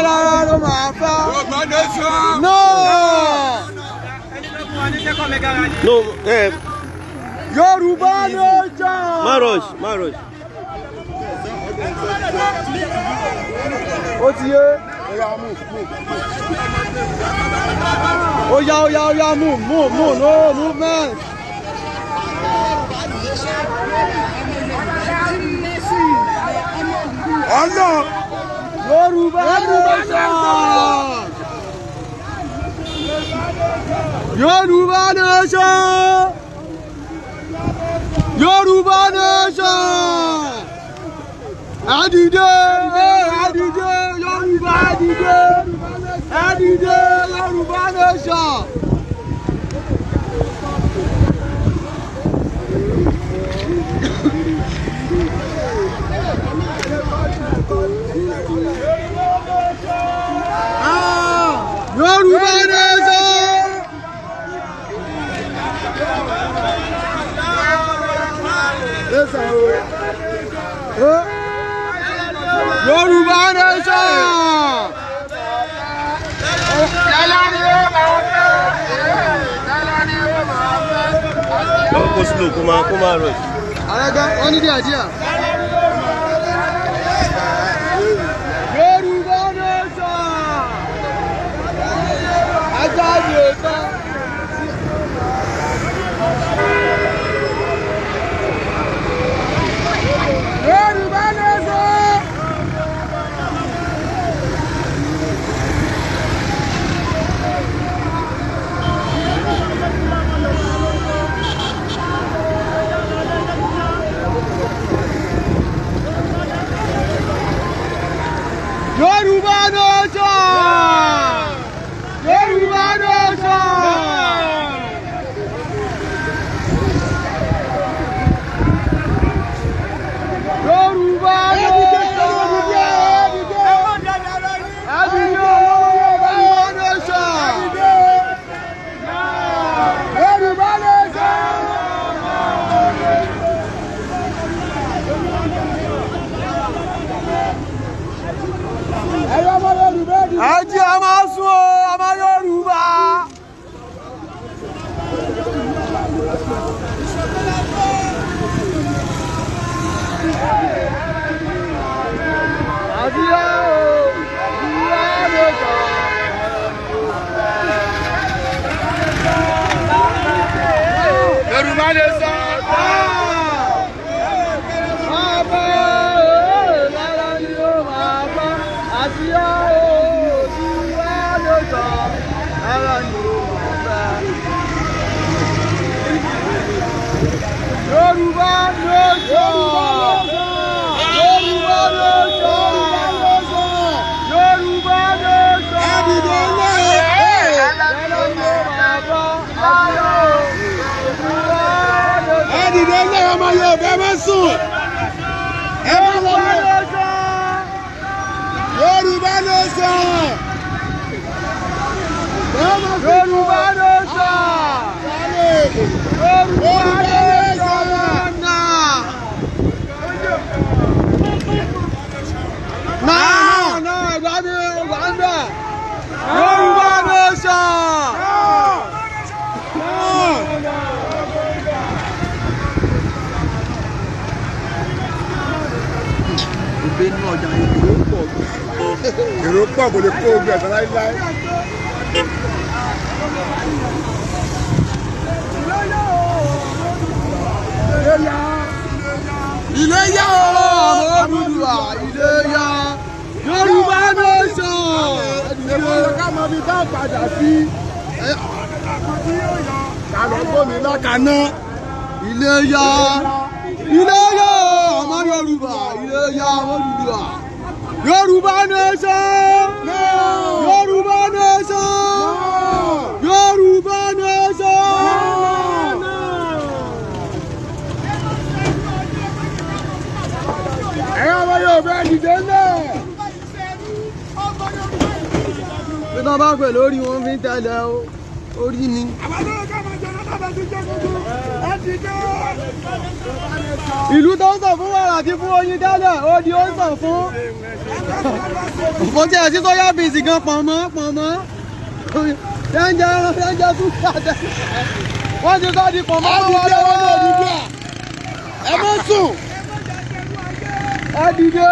Rárá ló máa fẹ́. No. No. Yorùbá nation. Má rush, má rush. Ó ti yé. Ó yá, ó yá, ó yá, move, move, move, no movement. Ọ̀nà. Yorùbá nation. Yorùbá nation. Yorùbá nation. Ẹ dìde, ẹ dìde, Yorùbá dìde. Ẹ dìde, Yorùbá nation. Yorùbá nation. Yorùbá nation. Kó slow, kó má rush. Àrẹ́gbẹ́, wọ́n ní díẹ̀ díẹ̀. Yorùbá nation. Ajá ni òótọ́. Yorùbá nation. Yorùbá nation. Yorùbá nation. Yorùbá nation. Yorùbá nation. Yorùbá nation. Ẹ̀yọ́ ọmọ Yorùbá dìde. Ẹ jẹ́ a máa sún o, ọmọ Yorùbá. Àdìyá o, ìyá nation. Yorùbá nation. Bàbá o, lára ni ó máa bá. Àdìyá o, ìyá nation. Lára ni ó máa bá. Yorùbá nation. Yorùbá nation. Yorùbá nation. Ẹ dìde ńlẹ̀. Lára ni ó máa bá. Àdìyá o, ìyá nation. Ẹ dìde ńlẹ̀ ọmọ Yorùbá, ẹ má sùn. Ẹ má lọ Yorùbá lọ. nation. Yorùbá nation. Yorùbá nation. Yorùbá nation. Náà náà ẹ̀gbá mi wà ń bẹ̀. Yorùbá nation. Èrò pọ̀, kò lè kó ogun ẹ̀sán láíláí. Iléyá o, ọmọ Odùduwà, Iléyá. Yorùbá nation. Èwo ló ká mọ ibi tá a padà sí? Ká lọ gbómi lákaná. Iléyá. Iléyá o, ọmọ Yorùbá, Iléyá ọmọ Odùduwà. Yorùbá nation. Yorùbá nation. Yorùbá nation. Ẹ̀yin ọmọ Yorùbá, ẹ dìde ńlẹ̀. Bí wọ́n bá pè lórí wọn fi ń tẹ̀lé o. Orí ni. Ìlú tó ń sàn fún wàrà àti fún oyin tẹ́lẹ̀, ó di ó ń sàn fún. Kò tiẹ̀ sí soya beans gan, pọ̀nmọ́ pọ̀nmọ́. Ẹ̀ǹjẹ̀ ẹran, ẹ̀ǹjẹ̀ súnṣà tẹ́lẹ̀. Wọ́n ti sọ́ di pọ̀nmọ́ Ẹ mọ́ wọn dìde wọn náà lọ́wọ́. dìde. Ẹ má sùn. Ẹ dìde.